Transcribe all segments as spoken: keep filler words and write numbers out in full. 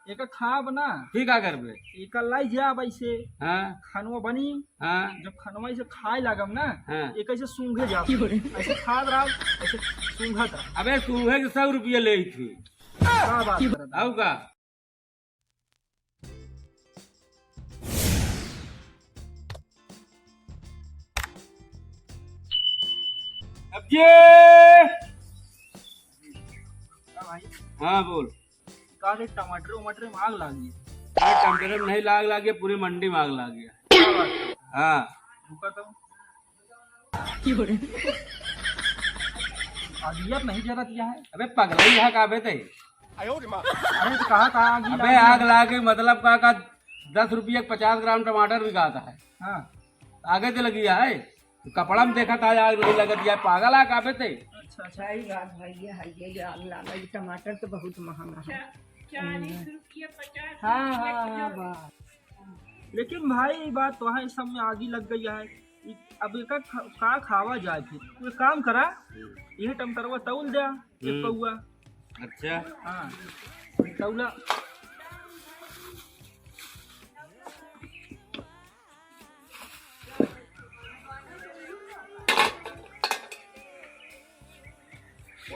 एका खाब ना। ठीक आ करबे। एका लाई जाब ऐसे। हाँ। खनवा बनी। हाँ। जब खनवा ऐसे खाए लागब ना, हाँ। एक ऐसे सूंघे जाब। ऐसे खात रहब, ऐसे सूंघत रहब। अबे सूंघे के सौ रुपया लेइत ही। का बात करत? आऊ का? अब ये। हाँ भाई। हाँ, बोल। का रे, टमाटर वमाटर में आग लागी? अरे, टमाटर में नहीं आग लागी, पूरी मंडी में आग लागी। क्या बात है? हाँ। रुका तो। अगिया नहीं जरत है। अबे पगला ही है का बे ते? अरे तो कहा था आग ही अबे लागी। आग लागे मतलब का, का दस रुपये का पचास ग्राम टमाटर बिकाता है। हाँ। आगे से लगी है। कपड़ा में देखा था आग नहीं लगत है, पागल है का बे ते? अच्छा, अच्छा। सही बात भैया, है ये आग लागा, ये टमाटर तो बहुत महंगा है। चा-, चालीस रुपया, पचास हाँ, रुपया हाँ, किलो। हाँ, बा। लेकिन भाई, ई बात तो है, सब में आगी लग गई है। ई, अब एका ख-, का खावा जाए फिर? तू एक काम करा, यह टमाटरवा तौल दे, एक हम्म। पौआ। अच्छा। हाँ, तौला।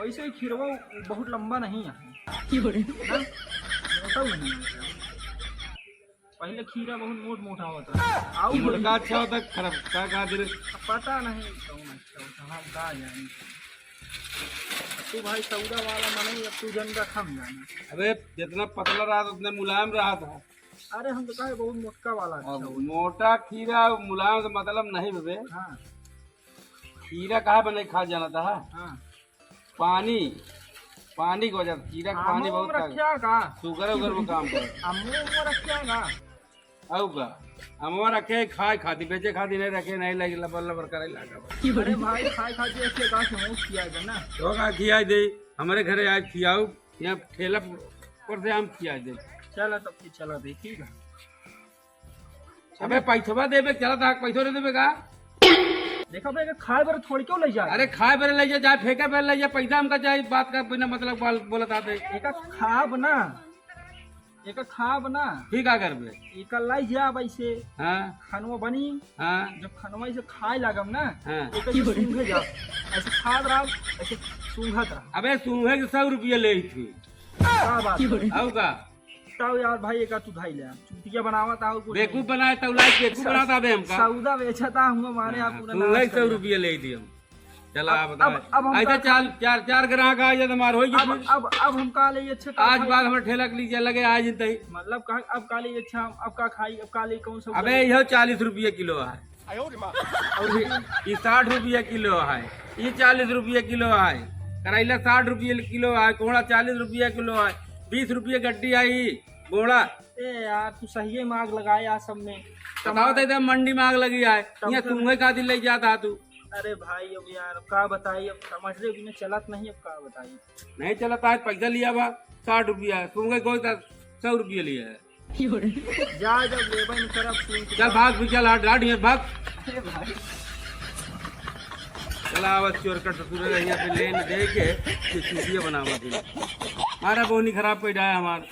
वैसे ही खीरवा बहुत लंबा नहीं है। ना? मोटा नहीं है। पहले खीरा बहुत मोट मोटा होता है। आऊ मोटका अच्छा होता है, खराब का, का दिल? अब पता नहीं कौन अच्छा होता है, हम का जानी। तू भाई सौदा वाला मने, अब तू जन रख, हम जानी। अबे जितना पतला रहा था, उतना मुलायम रहा था। अरे हम तो कहे बहुत मोटका वाला अच्छा अब होता। मोटा खीरा मुलायम से मतलब नहीं बे। हाँ। खीरा काहे बने खा जाना था? हाँ। पानी, पानी की वजह से, खीरा के पानी आमो बहुत में ताकत। रखिया का? शुगर उगर में काम करे। आमो में रखिया का? आऊ का? अमवा रखे खाए खातिर, बेचे खातिर नहीं रखे, नहीं लगे लबर लबर करे लागा। अरे भाई, खाए खातिर रखिया का, से मुंह किया है ना। तो का खिया दे, हमारे घरे आज खियाऊ, यहाँ ठेला पर से हम खिया दे। चला तब फिर चला दे, ठीक है। अबे पैसवा देबे, चला था, पैसवा दे देबे का? देखा बे, खाए बर थोड़ी क्यों ले जाए? अरे खाए बर ले जा, चाहे फेंके बर ले जा, पैसा हमका चाहे, बात का बिना मतलब बाल बोलत आते। एका खाब ना, एका खाब ना। ठीक आ करबे? एका लाई जाब ऐसे। हाँ। खनवा बनी। हाँ। जब खनवा ऐसे खाए लागब ना, हाँ। एक ऐसे सूंघे जाब, ऐसे खात रहब, ऐसे सूंघत रहब। अबे सूंघे के सौ रुपया लेइत ही। का बात है? आऊ का? तब यार भाई, एका तू धाई ले, चूतिया बनावा था, कुछ बेवकूफ नहीं। बनाए, तौला के बेवकूफ स-, बनाता बे हमका। सौदा बेचा था, हम मारे हाँ, आप पूरा तू नाश है कर सौ दिया। रुपया ले दिए हम। चला अब, बताओ। अब, अब हम ऐसे का चार, चार, चार ग्राहक आ जाए तो मार होई अब, फिर। अब, अब हम का ले, अच्छा का आज भाई? बाद हमारे ठेला के नीचे लगे, आज ही तही। मतलब का, अब का ले, अच्छा, अब का खाई, अब का ले, कौन सा अबे, यह चालीस रुपया किलो है। और ये, ये साठ रुपया किलो है, ये चालीस रुपया किलो है, करैला साठ रुपया किलो है, कोहड़ा चालीस रुपया किलो है, बीस रुपया गड्डी आई, बोड़ा। ए यार, तू सही में आग लगाए यार सब में। बताओ तो इधर मंडी में आग लगी है, टमाटर यहाँ सूंघे खातिर ले जाता तू। अरे भाई, अब यार, का बताई, अब टमाटर बिना चलत नहीं, अब का बताई। नहीं चलत, आज पैसा लिया बा, साठ रुपया, सूंघे कोई तो सौ रुपया लिया है। जा, जब लेबे नहीं करब, सूंघ के चल, भाग, भी चल, हट, हट, यहाँ भाग। ए भाई। चला, आवत चोर का ससुर है, यहाँ पे लेन दे के, ये चूतिया बनावा दे। मारा बोनी खराब पैदा है हमार।